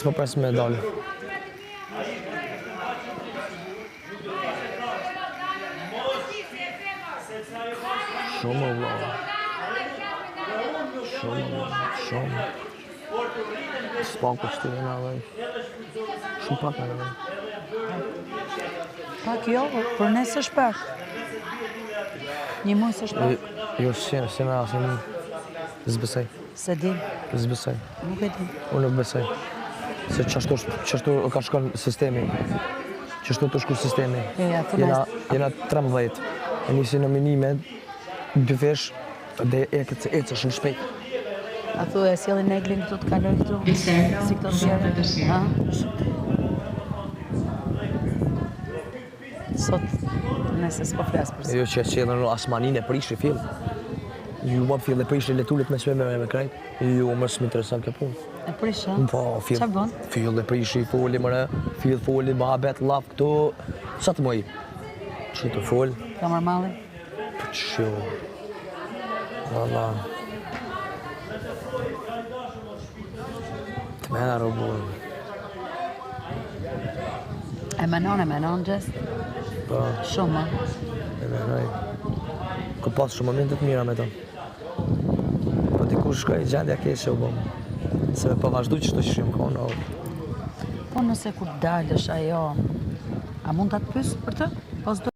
S'po pres me dalë. Shumë o vlla. Shumë o vlla, shumë. S'paku që të jena dhe. Shumë pak në dhe. Pak jo, për ne s'është pak. Një muj s'është pak. Jo, si, si me asë një. S'besoj. S'e di. S'besoj. Nuk e di. Unë nuk besoj. Se qashtu, qashtu ka shkon sistemi. Qashtu të shku sistemi. Ja, jena, jena 13. E nisi nominime, dy fish, dhe e këtë ecë shumë shpejt. A thu e sjellin Eglin këtu të kaloj këtu? Si këto tjera? Ha? Sot, nëse s'po flas për sot. Jo që e sjellin Asmanin e prishi fill. Ju më fill e prishi letulet me me me krejt. Ju më s'më intereson kjo punë. E prish, ha? Po, fill. Çfarë bën? Fill e prishi, foli më fill foli, muhabet llaf këtu. Sa të moj? Që të fol? Ka marrë malli? Po që? Valla. Të mena robur. E menon, e menon, Gjest? Po. Shumë, E menoj. Ko pas shumë momente të mira me to. Po diku shkoj gjendja keqe u bëm. Se me po vazhdu qështu që shumë konë. Po nëse kur dalësh ajo, a mund ta të pys për të? Po s'do.